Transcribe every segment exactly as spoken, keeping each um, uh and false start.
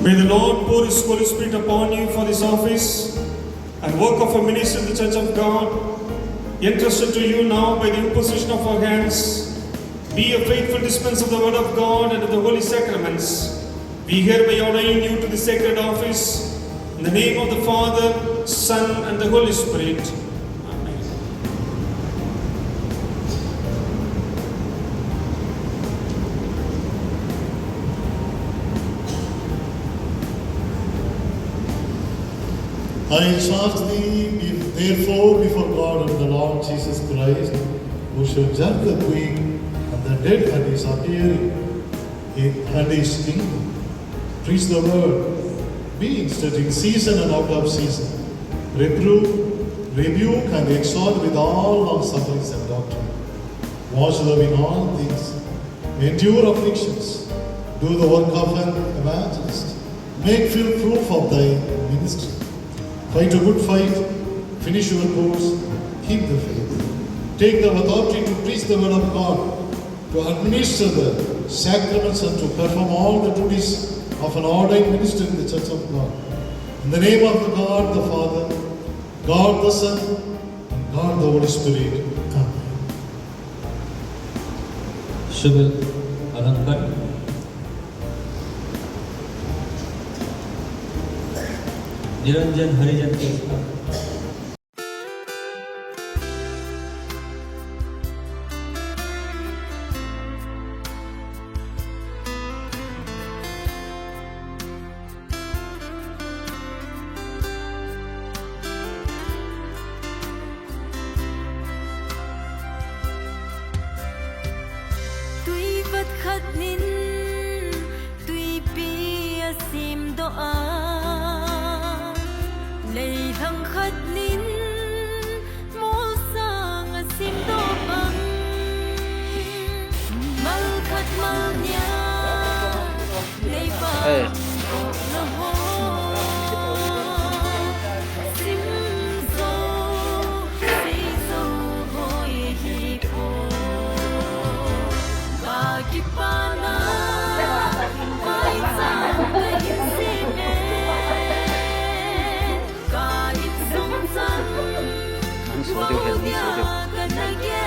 May the Lord pour His Holy Spirit upon you for this office and work of a ministry in the Church of God, entrusted to you now by the imposition of our hands. Be a faithful dispenser of the Word of God and of the Holy Sacraments. We hereby ordain you to the sacred office in the name of the Father, Son, and the Holy Spirit. Amen. I charge thee, be-, therefore, before God and the Lord Jesus Christ, who shall judge the quick and the dead at his appearing in, and his kingdom. Preach the word, be instant in season and out of season. Reprove, rebuke, and exhort with all long sufferings and doctrine. Watch thou in all things, endure afflictions, do the work of an evangelist, make full proof of thy ministry. Fight a good fight, finish your course, keep the faith. Take the authority to preach the word of God, to administer the sacraments, and to perform all the duties of an ordained minister in the Church of God. In the name of the God the Father, God the Son, and God the Holy Spirit. Amen. Shubit Alangan. Niranjan Harijan Kesha. Tui vat khat nin tuipi a simdoh a, leilhang khat nin molsang a simdoh bang, mal khat mal nia. Leiba, eh, na ho, sim zo, sei zo hoi hi po. Ba kipana, mai chang ka hin se me. Ka insung chan, hung so deu hen, hung so deu.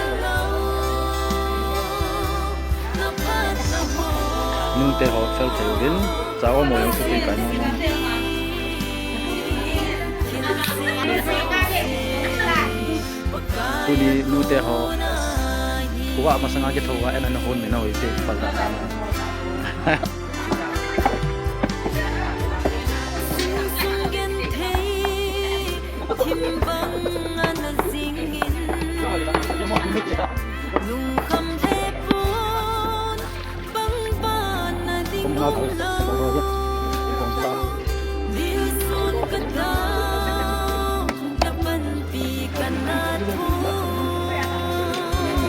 Nute ho fel thei uvin, cha o mo jong supi kai mo mo. Tuni nute ho, khovah masanga kitho uva, en an hon mi na hoi te, pal da. Sung sung genthei, thim bang ana jingin, lungkham le pon, bang ban na ding um lo. Dilsun ka tao, na panpi ka na thu.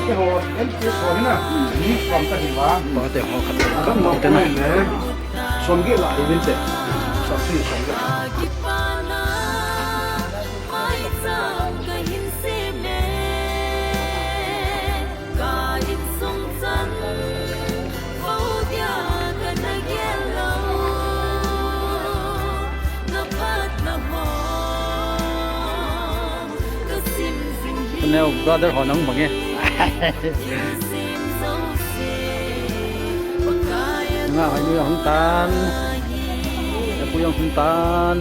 Te ho, en te ho hi na, ni som ta hi va. Ba te ho khat, khat te na. Som ge la hi vin te. Som si som ge. Neo brother ho nang mange. Nga hoi nu hung tan. Ya pu yang hung tan.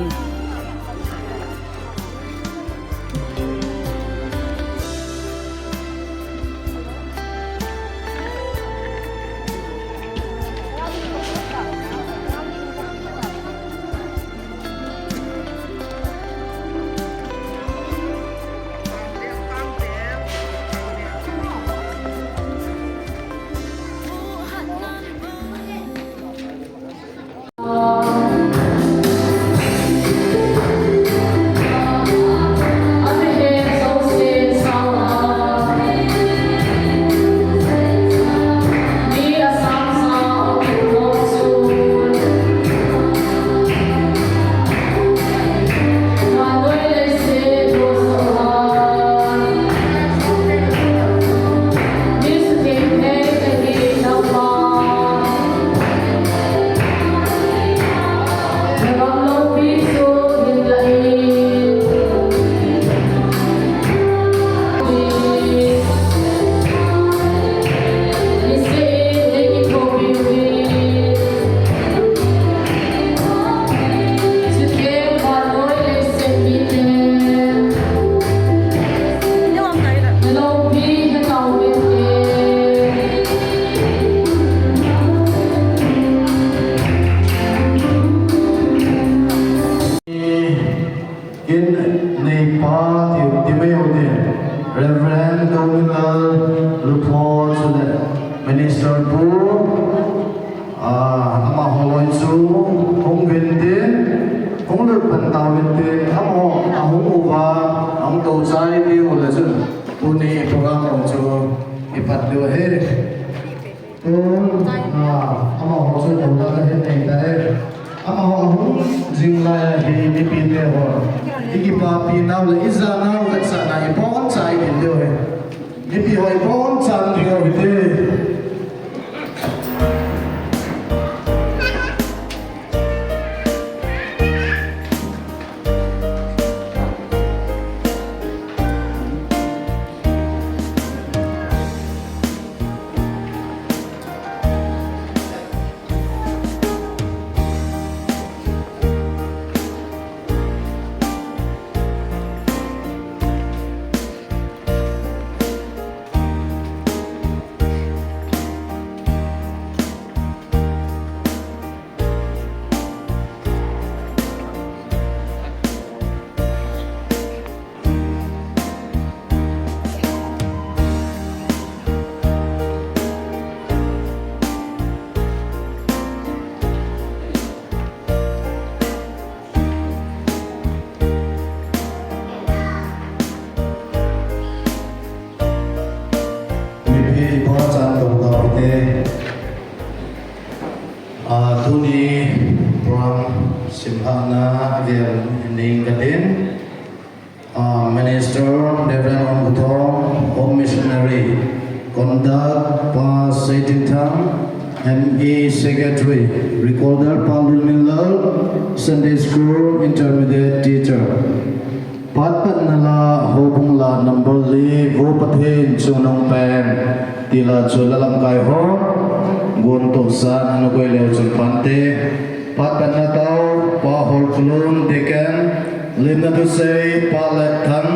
Hung uvin tin, hung lut pan tauvin tin, amaho ahung uva, ahung tou chai diu le chun, tuni program hung chu i pat diu ahi. Tun, ah, amaho chu touna kahin nei tai. Amaho ahung jing lai ahi, mipite ho. I kipapi nau le i ja nau vetsahna i boncha i din diu ahi. Mipi ho i boncha diu ahi te. Mipi i boncha tou tau hite. Ah, tuni program simlhahna vel ning katin. Ah, Minister Reverend Ongkuthong, Home Missionary, Conduct, Pa Seitinthang, M E Secretary, Recorder, Pa Lulminlal, Sunday School Intermediate Teacher. Phat patna la, houbung la number li, Vo Pathen chungnung pen, ti la chu la lamkai hon, gon toh san, ana koi leu chun phante. Phat patna tao, Pa Holkholun, Deacon, lemna thusei, Pa Letthang,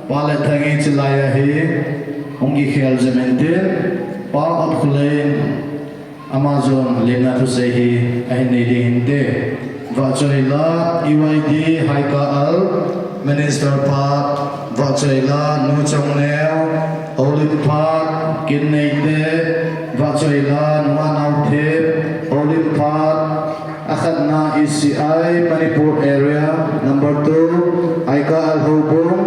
Pa Letthang hi chilai a hi, hung kikhel jing intin, Pa Otkholen, Amazon lemna thusei hi ahin nei ding hinte. Vahchoi la, E Y D Haika Al, Minister phat, vahchoi la, Nu Chongneo, houlim phat, Kinneite, vahchoi la, Nu Anaothip, houlim phat, akhatna E C I, Manipur Area, number two, Haika Al Houbung,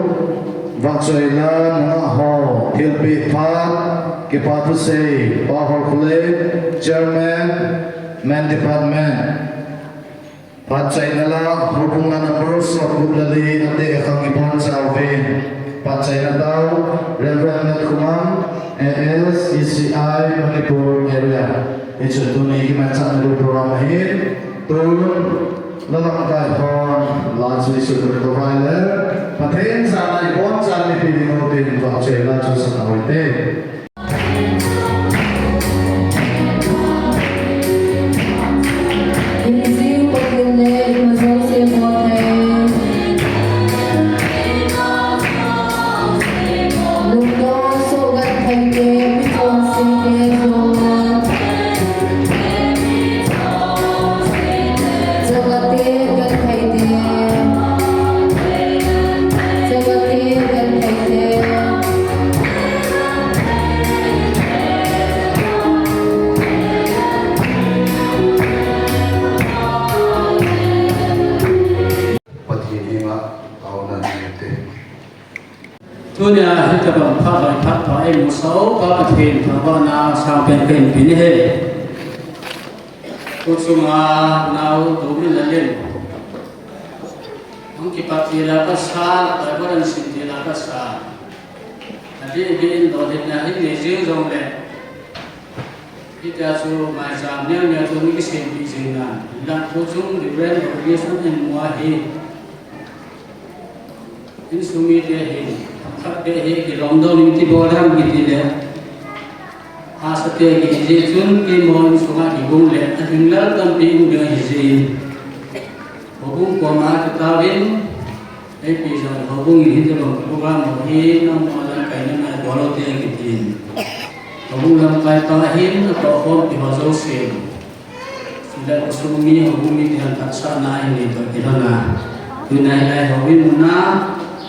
vahchoi la, Nu Ngahho, thilpeh phat, Kipa thusei, Pa Holkholen, Chairman, Men Department. Phat chaina la, houbung la number som gup le li, ate khang i boncha uvin. Phat chaina tao, Reverend Letkhumang, A S, E C I, Manipur Area. Hichu tuni kimanchahna diu program ahin, tun, la lamkai hon, la chu i sut lut uvin le, Pathen jana i boncha mipi ding u tin, vahchoi la chu sa tau hite. Pathen henga taona nei ute. Tunia hitobang phat loi phat pha eimusah u Pa Pathen thangvahna sangpen kahin pe ahi. Tuchunga nao Dominlal in hung kipat tila kasa, Bible ahin sim tila kasa. Adeh in lolhinna hin nei jing jongle, hitia chu maicham neo neo chu kisempeh jing nan. Hinla tuchung Reverend Dominlal in amu ahi. Insung mite hin, khat beh hi kilom doh in kibol ham kiti le, asate kihi jeh chun keima insung a kigong le, ahing lal tampi um ding ahi jeh in. Houbung koma kitaovin, eipi jong houbung in hitobang program ho hi, nangma lamkai na ngai bol u te kitin. Houbung lamkai pa hin, atohkhompi ho jousen. Chule khosung mi, houbung mite hon phatsahna ahin nei toh kilhon a. Tunia hilai houbung muna,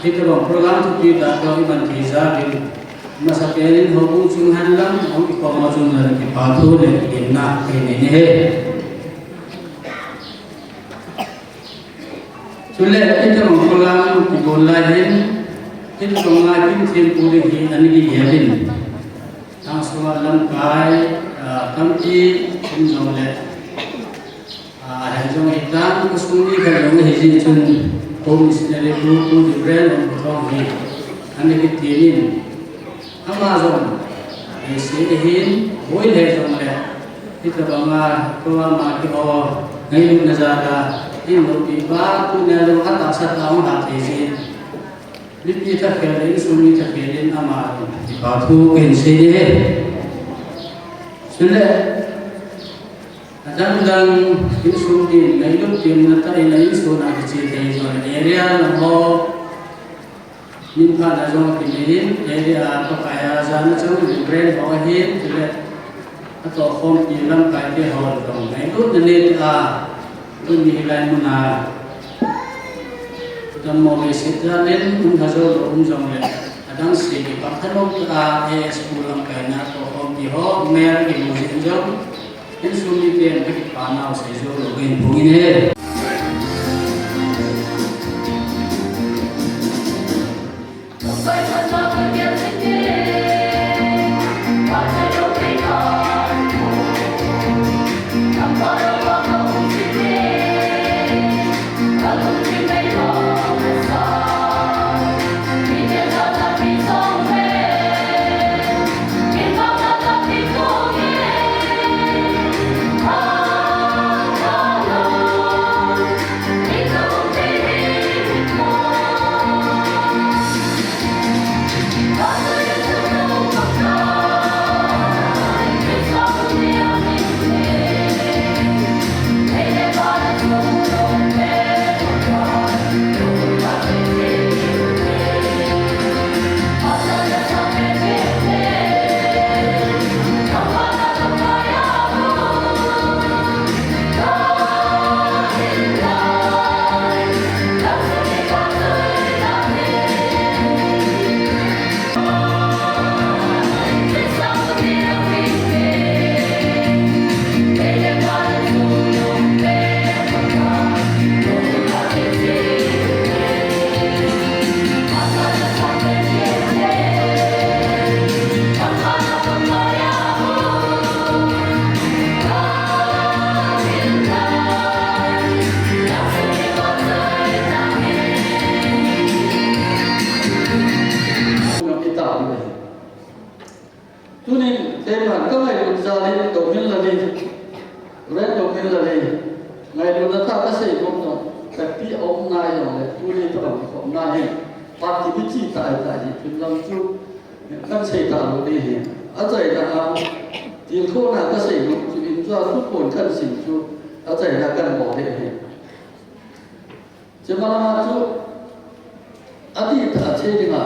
hitobang program thupi tah toh iman thei jeh uvin. Masapen in houbung chung hen lang, hung kikhom ho chung hen lang kipa thu le kilemna kahin nei ahi. Chule, hitabang program kibol lai hin, hitabang a kin thempu ding hi ana kigel in. Thangsunga lamkai, ah, tampi um jongle, ah, ahin jong hitan, khosung mi khat jong ahi jeh chun, Home Missionary Pu, Pu Reverend Ongkhothong hi ana kitem in. Ama jong, eh, sei ahin, boi le jongle, hitabang a, program a kiho, ngailutna jal a, in loupi pa, tunia jong atahsa tah a hung lha thei jin. Mipi thakhel le, insung mi thakhel in ama kipa thu kahin sei ding ahi. Chule, adang dang insung din, ngailut din na ta in a insung a kiche thei jong area lang ho. Min phat a jong kinei in, area a Pakai a jana chang Reverend ho ahin, chule atohkhompi lamkai te ho jong ngailutna nei a, tuni hilai mun a dammo le sit jal in, um lha jou lou um jongle, adang sei kipat thanom tah a, eh, school lamkai na tohkhompi ho, mel kimu jin jong, insung miten kakipa nau sei jou lou kahin phong in ahi. Tunin, keiman ka ngailut jal in Dongmil Lali, Reverend Dongmil Lali, ngailutna thah ka sei nom nom, ka ti a um nai jongle, tuni tabang khom nai hi, party mi chi tai tai hi, tun lam chu, kan sei ta lou ding ahi. Achaina a, tilkhouna ka sei nom chu, in jua tu pon kan sim chu, achaina kan bol ding ahi. Chuma lama chu, adihtah a che dinga,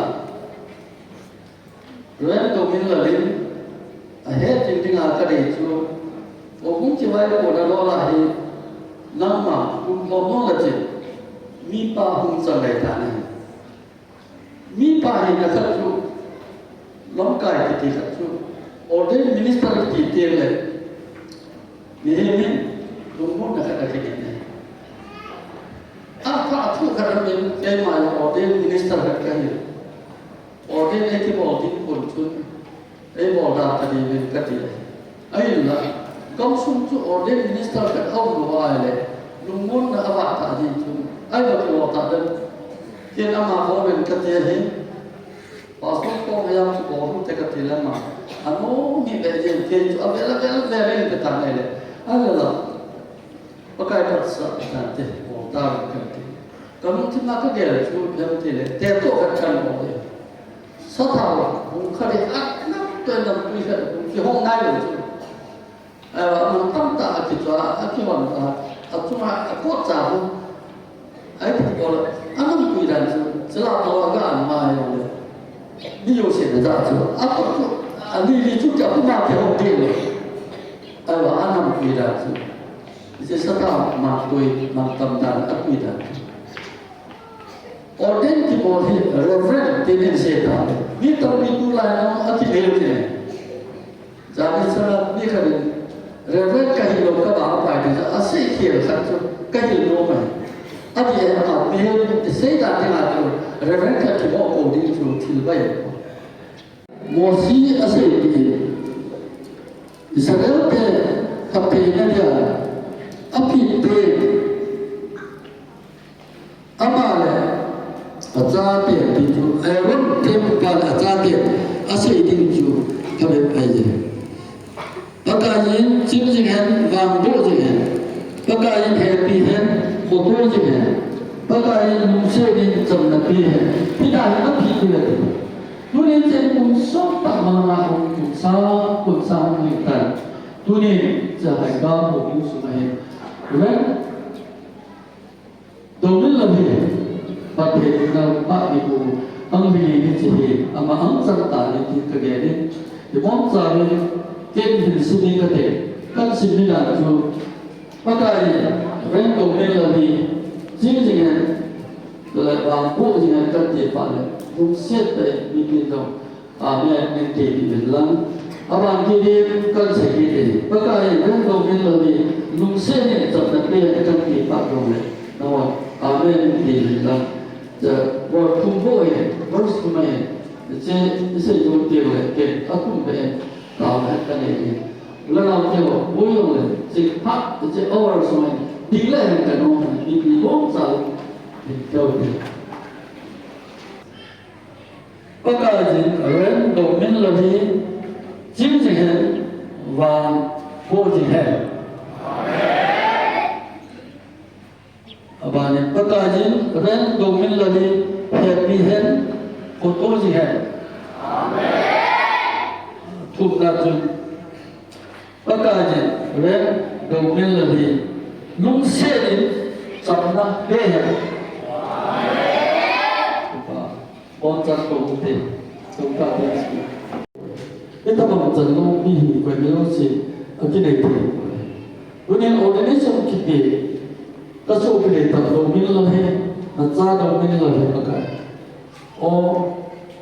Reverend Dongmil Lalin, ahet jing dinga ka dei chu, houbung kivaipohna lol a hi, nangma, kum hom nom la chin, mipa hung chang lai ta nahi. Mipa hina khat chu, lamkai kiti khat chu, ordained minister kiti teng le, mihem in, lungmonna khat a kinei ahi. Apha thu khat a min, keima jong ordained minister khat kahi. Ordain eikibol ding pon chun, eibol da ta ding uvin kati ahi. Ahinla, gamsung chu ordain minister khat aum lou ahile, lungmonna avah ta ding chun, eiva kilo ta den. Ken ama bol uvin kati ahi. Pastor koma jong chu bol hite kati le ama. Anom hi ve jeng, kei chu avel avel vel in kati ahile. Ahinla. Pakai phatsah tante, bol tauve kati. Kalungthim a kagel chu ipi ham itile, te toh khat kan bol e. Sathau, bung khat hi anam toh anam tui khat, bung kihong nai lou chu. Ahivang anam tamtah a kichoi a, akihon a, achunga akot cha bung. Ahi thei bol, anam tui dan chu, chula bol aga an ma jong le. Mi jouse na ja chu, akot chu, ani li chu kia puma kihong ding le. Ahivang anam tui dan chu. Hiche sathau mangtui, mangtam dan atui dan. Ordain kibol hi Reverend tin in sei ta. Mi tampi tulai a akimel kit e. Jani chana mi khat in Reverend kahi lou kaba apai ti a, asei khel khat chu kahi lou mai. Ati e, ama mihem isei dan dinga chu Reverend khat kimu ko ding chu thil bai. Mosi asei ti, Israel te phattheina dia aphi te, ama le achate ti chu, Aaron te pa le achate asei ding chu phabep ahi. Pakaiyin ching jing hen, vangboh jing hen. Pakaiyin hepi hen, khoto jing hen. Pakaiyin lungset in chamna pe hen. Hita hi aphi ti le. Tunin chen kum som tah manga kum kum sang, kum sang ni tan. Tunin cha hai ka mo kum sum hen. Ren Domin lo hi, Pathen nalpa ni bu, ang hi ni chi hi, ama ang chan ta ni ti ka ge ni. Ti mong cha ni, ken hin si ni ka te, kan si ni dan chu, Pakai, ren domin lo hi, jing jing hen, le bang pu jing hen kan ti pa le, lungset te mi tin dong. Amen, nin ti ti min lang. Abang ti di kan sei ti ti. Pakai, ven domin lo di, lungset in chapna pe kan ti pa dong le. Nawa, amen, nin ti min lang. Cha, word thum bo e, verse thum e. Che, sei dong ti le, ke, akum be, ka, ka ne ni. La na te wo, bo yong le, che, pa, che, over so e. Ding le, ka no, ni, ni, bom sa, ni, te wo, te. Pakaiyin ren domin lo hi, jing jing hen, vangboh jing hen. Abanin Pakaiyin ren domin lo hi, hepi hen, khoto jing hen. Thumna chun, Pakaiyin ren domin lo hi, lungset in chamna pe hen. Bon chan ko te, ko ta te. Ita bang chan lo mi hi ko mi lo si, a ki nei te. Tunin ordination kiti, ka so ki nei ta domin lo hi, na cha domin lo hi Pakai. O,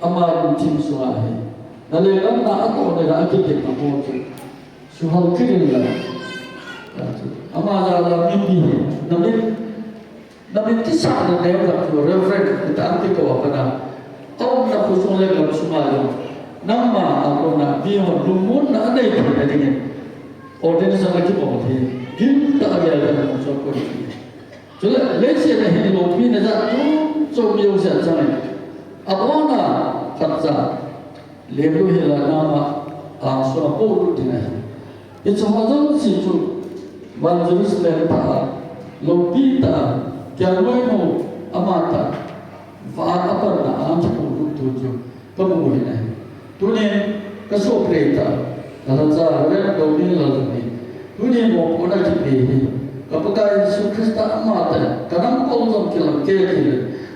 ama lungthim sunga hi. Na lenggam na a to ne la a ki te na mo chu. Suhal ki rin la. Ama la la mi mi hi. Na min Na min kisahna neo khat chu Reverend, ti ta ang ti ko a pana. Aumna khosung le gamsunga jong. Nangma a kona mi hon lungmonna anei theina dingin. Ordination a kibol hi. Gimtah a gel dan a hung chon ko hi. Chule, leiset a hin loupina jat chom chom mi jong se a chang e. Abona khat cha. Lem lou hi la nama, a, suna polut ding ahi. Hiche ho jouse chu, Van Jerusalem tah a, loupi tah a, kiang noi mo, ama tah, van a panna a kipolut tu chu, kamu hin ahi. Tunin, ka sopi tah, ka lhacha, Reverend Domin Lal hi. Tunin mopohna kipe hi. Ka Pakai Jesu Christa ama tah, ka nam kong jong kilam kei hi.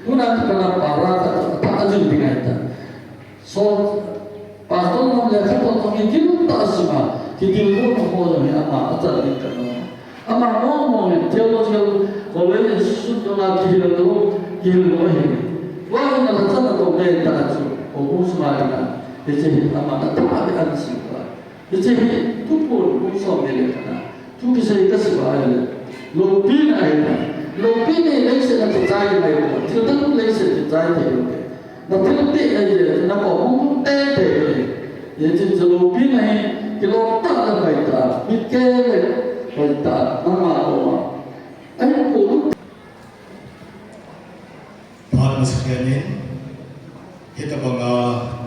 Tuna kipat a para tah, tah a jil ding ahi tah. So, pastor nam le khat tong hi giltah a sima, kidilmun ho jong hi ama a chan ding ka nom. Ama mong mong in theological college institute a kihil lou, kihil lou ahi. Tua in a la chan a tong le ta chu, o bu sma ding a, hiche hi ama a tha a be an sim ta. Hiche hi, thuphon kum som le le khat a. Thu kisei ka sei uva ahile. Loupina ahi. Loupina hi leiset a kichai ahi. Thil dang leiset kichai thei lou. Na thil teh ahi je, na ko hung hung teh teh ahi. Hiche chu loupina hi, kilom tah le hoitah, mit kei le hoitah, nangma koma. Ahi ko. Phat masa khenin, hitabanga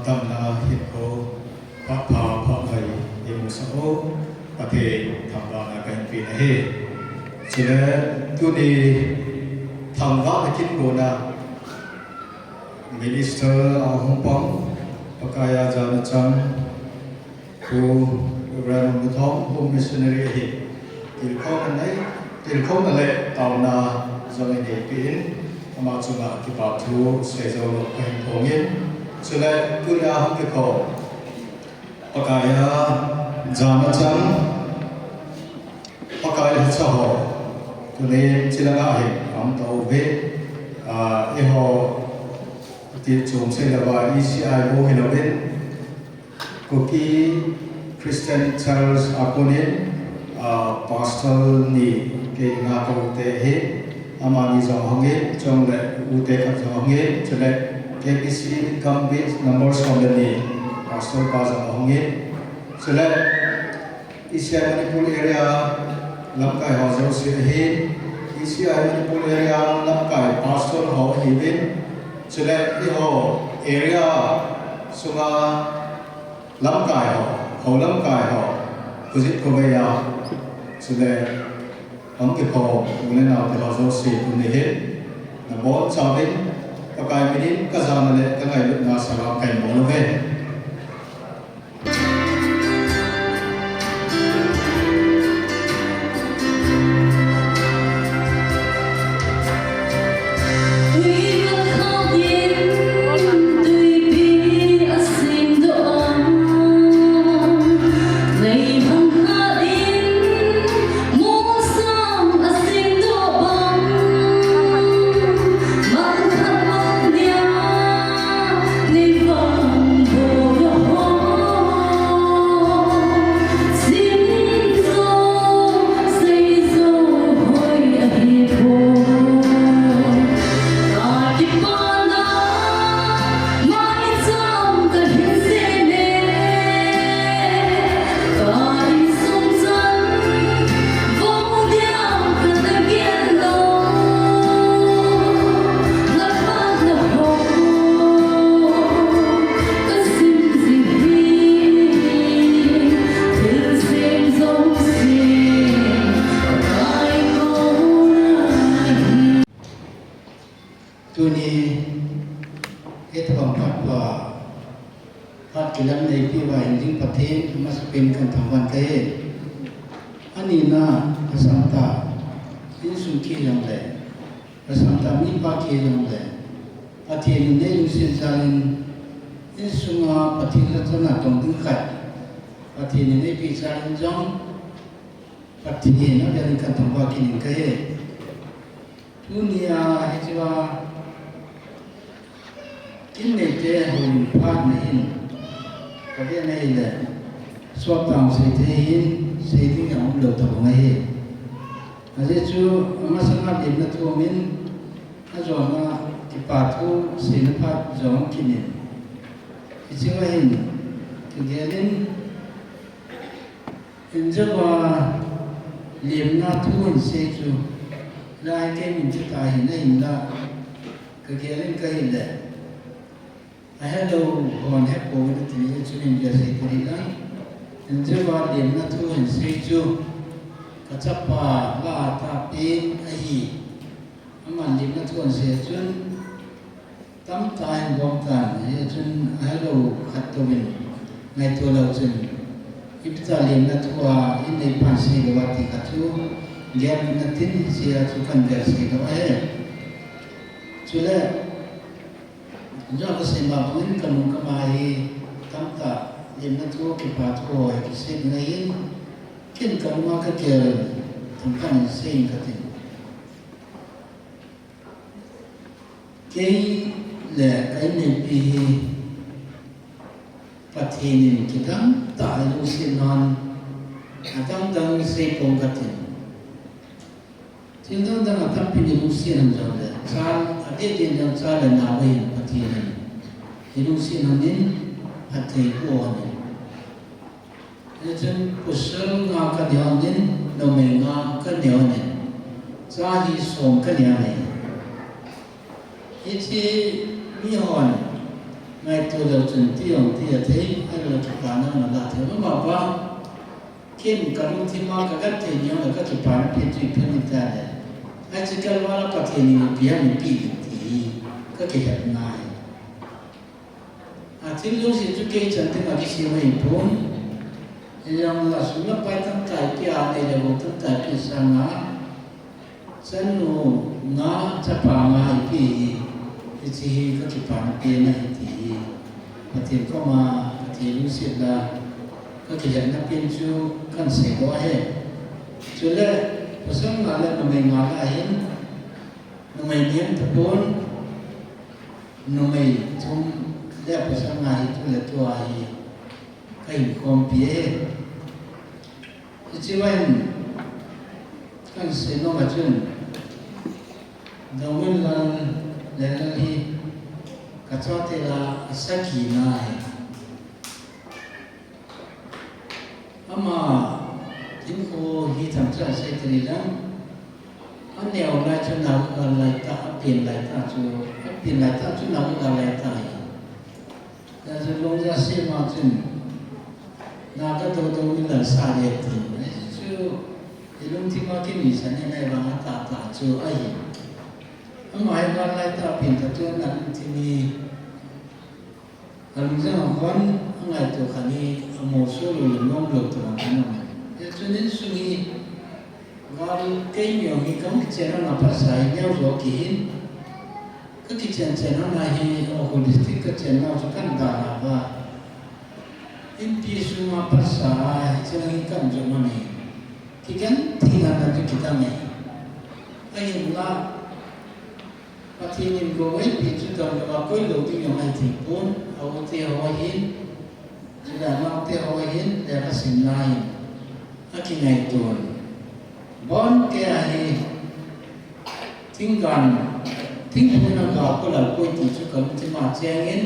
damna hinkho, pha pha pha phai, imusah u, Pathen thangvahna kahin pe ahi. Chule, tuni thangvahna kin kona, Minister ahung pang, Pakai a jana chang, Pu Reverend Muthom, Home Missionary ahi. Tilkhouna nei, tilkhouna le taona jong inei peh in, ama chunga kipa thu seijou lou kahin phong in. Chule tunia hung kikhom Pakai a jana chang, Pakai lhacha ho, tuni chilanga hin aum tauve, ah, eiho ti chom sei lou va E C I bou hilouvin, Kuki Christian Church a konin, ah, Pastor ni kei nga kou te hi, Amani jong ahung in, chule ute khat jong ahung in, chule K B C Gambih number som le ni, Pastor pa jong ahung in, chule E C I Manipur area lamkai ho jouse ahin, E C I Manipur area lamkai pastor ho ahiuvin, chule eiho area sunga lamkai ho, ho lamkai ho, khojit khovei a, chule hung kikhom u le nao te ho jouse tuni hin nabonchauvin Pakai minin kajana le kangailutna salam kahin bol uve. Tuni, hitabang phat pha, phat kilam neipeh uva hing ding Pathen, amasapen kahin thangvah in kahi. Anina, asang tah, insung kiti jongle, asang tah mipa kiti jongle, Pathen in eilungset jal in, insunga Pathen lhatna tong ding khat, Pathen in eipeh jal in jong, Pathen avel in kahin thangvah kit in kahi. Tunia hichea kin neite houin phat nahin, kavet na hile, sot tah sei thei hin, sei ding jong umlou tabang ahi. Ajeh chu, amasanga lemna thu aumin, ajona kipa thu seina phat jong kit in. Hichea hin, kagel in, Injouva lemna thu hin sei chu, lai kei min chu tahin ahinla, kagel in kahile, ahelou hon hepouvin ati chu min gel sei tading lang. Injouva lemna thu hin sei chu, kachapa lah a tapen ahi. Aman lemna thu ahin sei chun, tamtah in gom tan, hichun ahelou khat touvin ngaito leu chun, ipi tah lemna thu a inei pan sei louva ti khat chu, gelna tin hichea chu kahin gel sei lou ahi. Chule, jong kasei ma bangin kanung kama hi tamtah lemna thu kipa thu ho hi kisei ngai in, ken kanunga kagel themkhat in sei inge katin. Kei le ka inneipi hi Pathen in kidang tah a eilungset nan, adang dang sei pong katin. Thil dang dang a tampi in eilungset hon jongle, cha, adeh deh in jong cha le nao ahin Pathen in eilungset hon in, phatthei boh hon in. Hichun pasal nga kanei hon in, numei nga kanei hon in, cha hi som kanei hon in. Hiche mihon ngaito leu chun ti jong ti athei, ahilouleh kipana ana la thei mama pa. Ken kalungthim a kagenthei neo le kakipana pen chu ipi ham itile, hiche kalval a Pathen in ipi ham eipeh ding ti hi kakihet ngai. A thil jouse chu kei chan dinga kisem ahipon. Hijongle sum le pai tamtah eipeh a, nei le gou tamtah eipeh sanga, chanu nga, chapa nga eipeh hi, hiche hi kakipana pen ahi ti hi Pathen koma kathei lungset a, kakihetna pen chu kahin seidoh ahi. Chule pasal nga le numei nga lah a hin, numei nem tapon, numei thum le pasal nga hi tu le tu a hi kahin khompi e. Hiche vang kahin sei nom a chun, Domin Lal, Lal hi kachate lah a sakina ahi. Ama hinkho hi thangcha sei tari lang. Aneo lai chu nau lai ta, apen lai ta chu, apen lai ta chu nau lai ta hi. Tia chu Longja Sema chun, na ka to to min la sa le tin. Chu ilungthim a kinuisan e nai vang a ta ta chu ahi. Ama hi van lai ta pen ta chu na lungthim hi. Alungjang a hon angaito khat hi amo so lo le nom lo to ang khan aman. Tia chun insung hi gal kei mi ong hi ka kichen na phatsa hi neo jo kihin. Ka kichen chen na hi Ukhrul district ka chen nau chu kan da na ba. Inpi sunga phatsa hi chang hi kan jo mani. Kikan thina na chu kitang e. Ahinla Pathen in gou eipe chu donlou a koi lou ding jong ahi thei pon, a u te ho hin, chule a nao te ho hin, lekha simna hin, akingaito in. Bon kei a hi, thinggan, thingphung a ga koi lou koi ti chu ka lungthim a cheng in,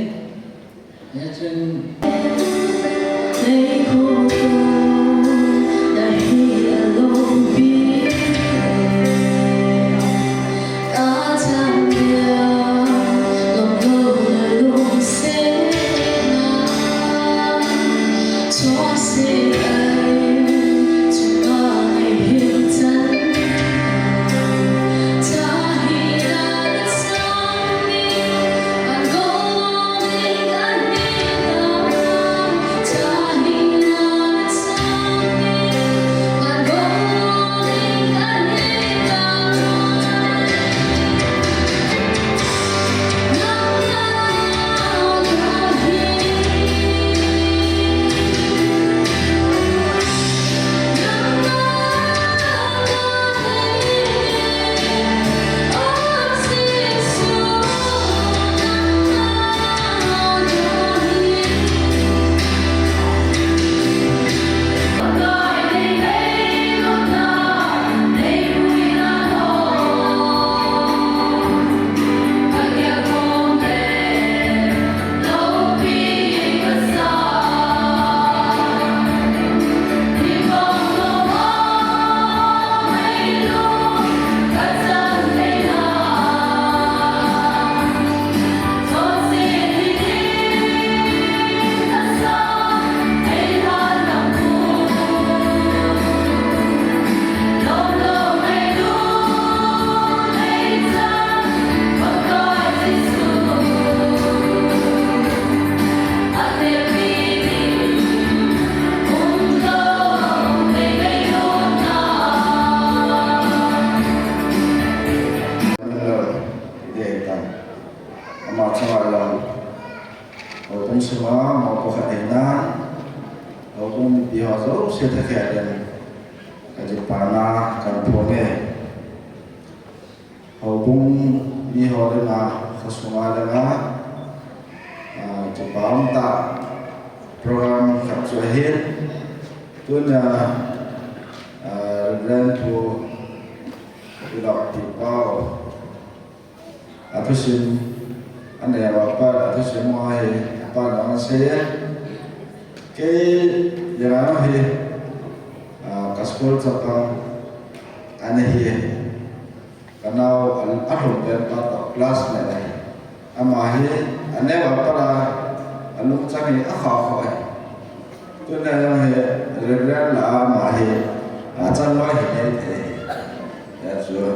Ama chunga jong, houbung sunga mou pakhat hina, houbung mipi ho jouse thakhel in, ka kipana kahin phong e. Houbung mi ho dinga, kho sunga dinga, ah, kipa umtah program khat chu ahin, tuna, ah, Reverend Pu Ilok Tipau, a thusim, aneo a pat, a thusim ho hi, apat na asei e. Kei, dinga hi, ah, ka school chapang, ana hi. Ka nao a, alhum pen pa toh classmate ahi. Ama hi, aneo a pat a, alungchang hi akha kha ahi. Tuna jong hi, Reverend lah a ama hi, achan loi hi nei thei ahi. Hijeh chun,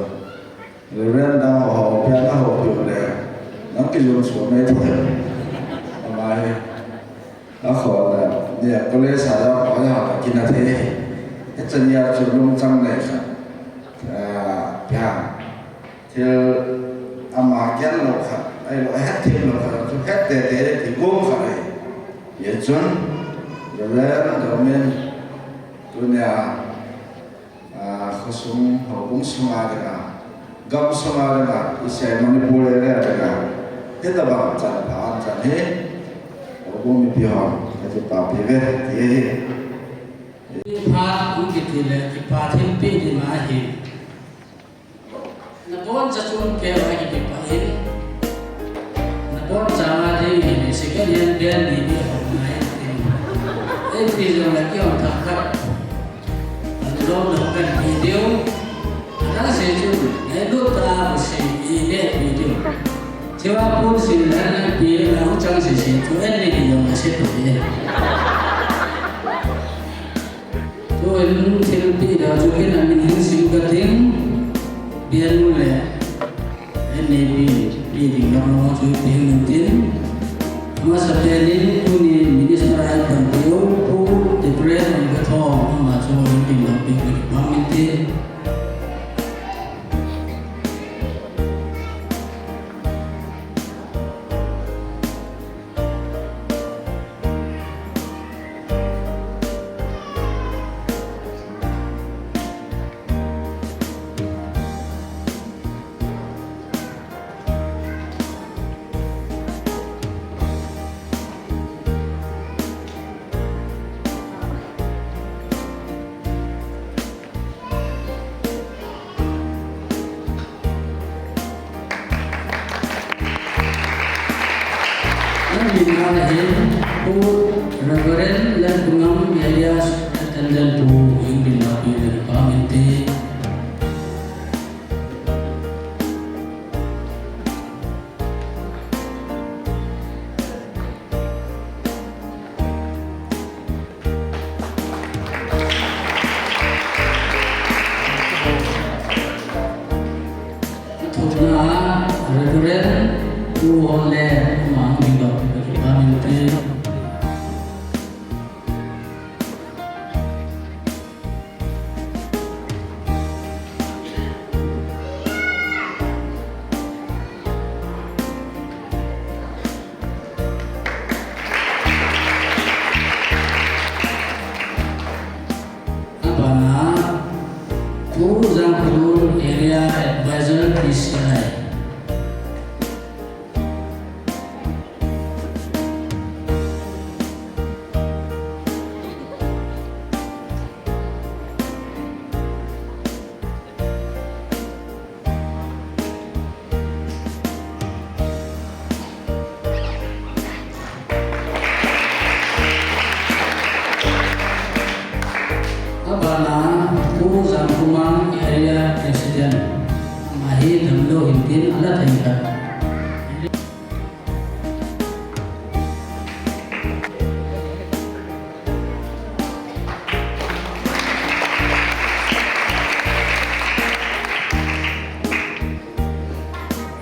Reverend dang ho, pian a ho, piu le, nang kijun suh nei thei. Ama hi, Akhoh le, nia, college a jong, a jong, kina thei. Hichan nia chu lungchang nei khat. Ah, pia. Thil ama gel lou khat, ahilou, ahet them lou khat, chu het tei tei, ti gong khat ahi. Hijeh chun, Reverend Domin, tunia, Ah, khosung, houbung sunga dinga, gam sunga dinga, isei Manipur area dinga, hitobang chan pha an chan hi, houbung mipi hon, kati pa pi ve, ti hi. Pha, um kiti le, kipa thilpeh ding ahi. Naboncha chun kei a kipah in. Naboncha nga ding hi second hand bel ni ni hong ngai tin. Ei ti jong la kei hong thakhat. An lo lo kan video. Ana se chu, ei lo ta se i ne video. Chewa pun sin la na pi la hong chang se se chu en ni ni jong la se to ye. Tuin thilpeh ding chu kin a min hin sim ka ting, bian u le N A P pi ding lam lo chu pi hin tin. Amasapen in tuni minister a pan tiu, Pu Depression ka thong, ama chu hin ding lam pi pi pa min tin. Nang min a hin, Pu Reverend Lalpungam Area Superintendent Pu Ingbin Lapi le pa min te. Thupna Reverend Pu Honle Mang Dingdok Department. Abana, Pu Jangkholun Area Advisor P C I. Abana, Pu Jangkhomang Area President, ama hi damlou hintin ala thei khat.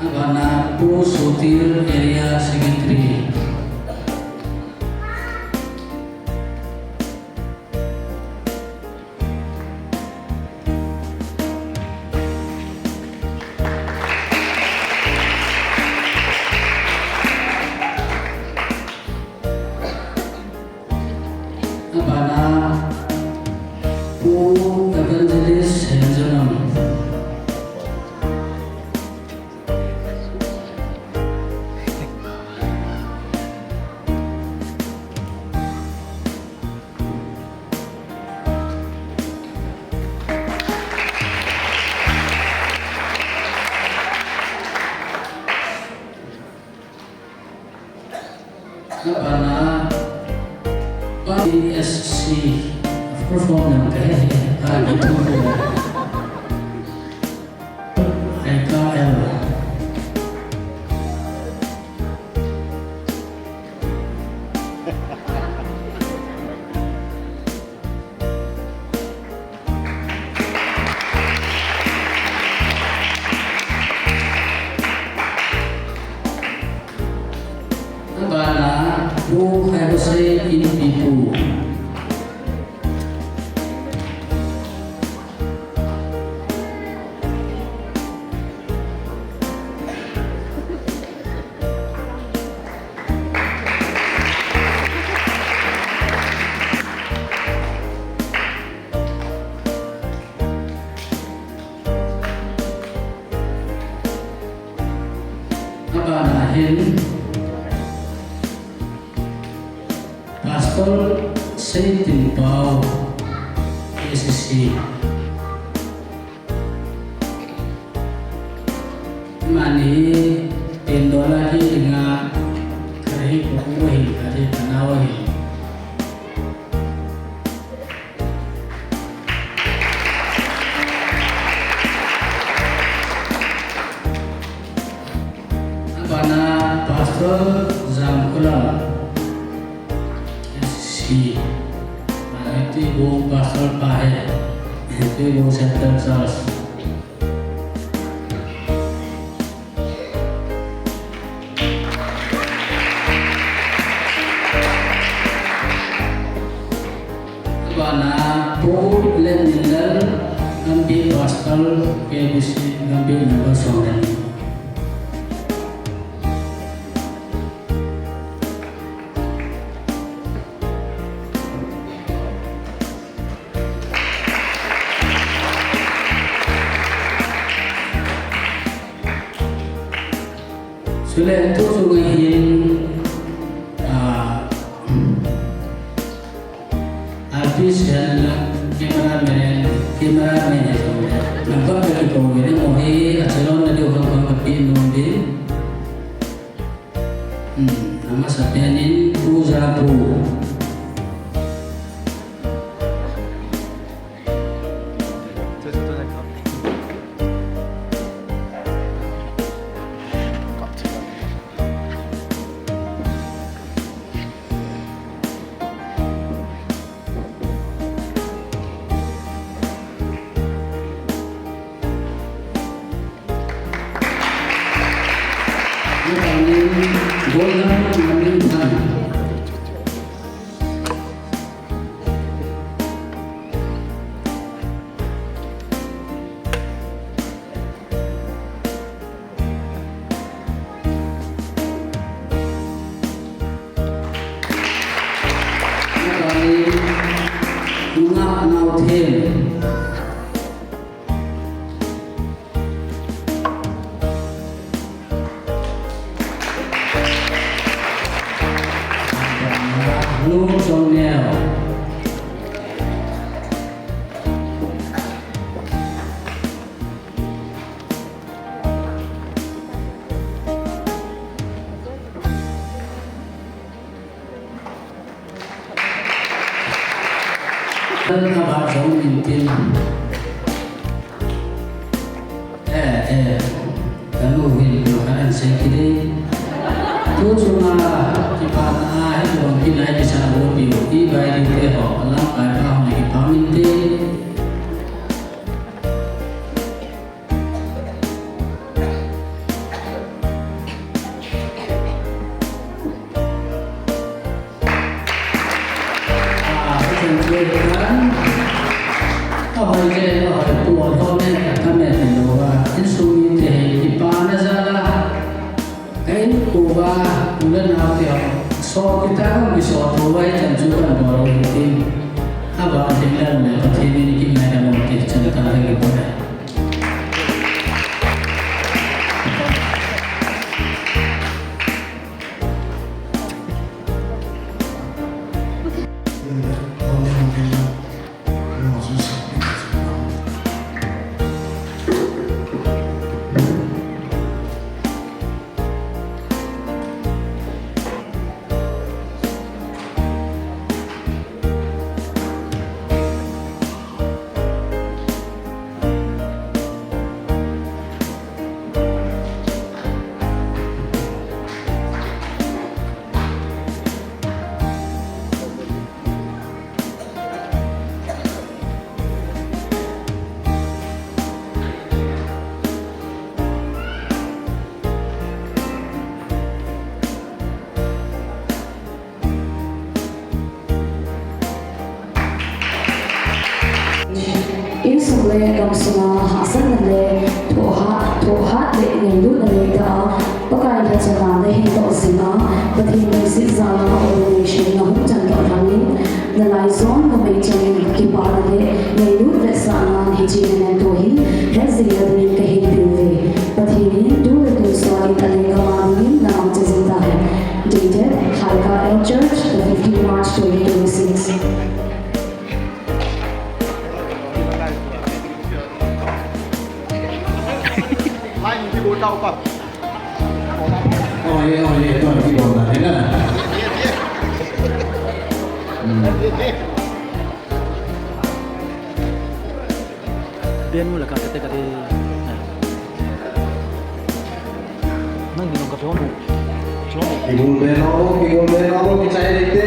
Abana Pu Sotir Area Secretary. Abana Pu Evangelist Henjanam. Abana, P S C, full form nang kahe, ah, gitu. Aika el. Abana, Pu Khaibosei Inpipu. Abana hin Pastor Seitinpao, A C C. Mani, tin dola ki dinga, kahi ko ko hin, kahi kanao hin. Abana Pastor Zamkhulam, S C. Abana Tuibong Pastor pa he. Tuibong Central Church. Bana Pu Lenminlal, Gambih Pastor, K B C, Gambih number song. Chule tu sunga hin, ah, artist hen lang, cameraman, cameraman hen lang. Nampak ka kikou ni mo hi, achalon na diu hang hang kapi nung di. Hmm, amasa penin puja pu. Nungah Naothem. Lungchongneo. Kan ka ba jong min tin. Eh, eh. Kanu hin lo kan sei kidei. Tu chunga kipana a hin lo kinai kisa lo piu. Ti bai di te ho. Lamkai pa ho kipa min te. Insung le gamsunga hahsatna le thohhat, thohhat le ngailutna le tah a Pakai lhachama nahin toh jing a, Pathen lungset jal a ordination nahung chan toh lhangin, nalai jon numei chengin kipana le ngailut vetsahnan hiche memento hi hetjing nadingin kahin peuve. Pathen in tu le tun sangin alenggam a dingin na mangcha jing tahen. Dated, Haika L Church, the fifteenth March twenty twenty-six. Oi, oi, oi, oi, oi, oi, oi. Hmm. Pian mu la ka te ka te. Nang ni nong ka thon. Thon. Kibol be na o, kibol be na o, kichai le te.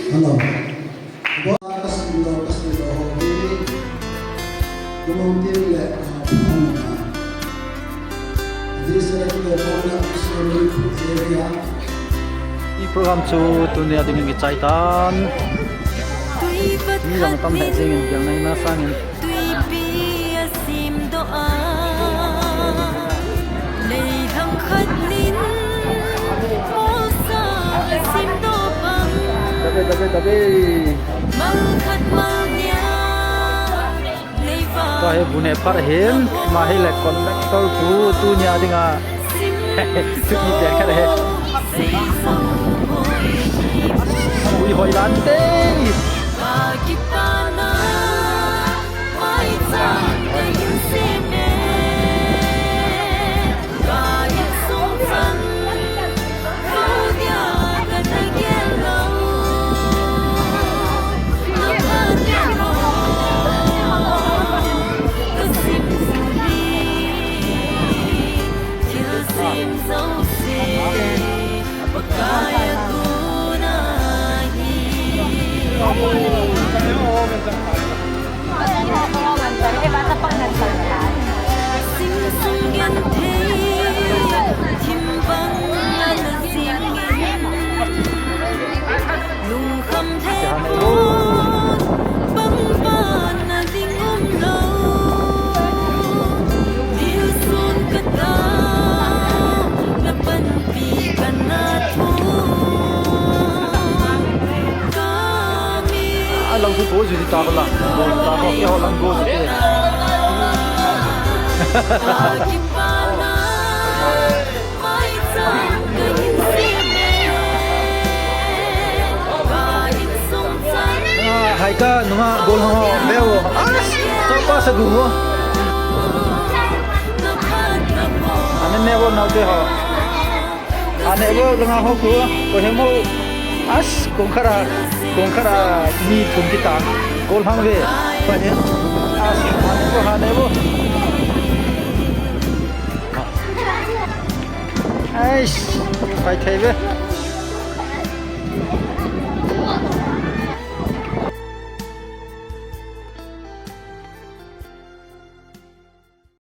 Hello. Bo, kasim lo, kasim lo, ho, hi. Kumong tin le, ah, phone na. This is the phone na, so we put area. I program chu tunia ding kichai tan. Mi jong tam lheh jeng in, kiang nai na sang in. Tuipi a simdoh a, leilhang khat nin, mosa a simdoh pang. Tabe, tabe, tabe. Mal khat mal nia, leivang. Tua hi bu ne phat hin, ama hi le conductor chu tunia dinga. Tuipi te khat hi. Ui, hoi dan te. A lang thu ko ji ta ko la. Ko ta ko ke ho lang ko ji. Ah, hai ka nunga bol ho beo. Ah, to pa sa gu ho. Ane ne bol nau te ho. Ane bol nga ho ku, ko he mo. As, kong khara, kong khara, mi thum kita. Gol hang ve. Pa he. As, ane bol, ane bol. Ais, pai thei ve.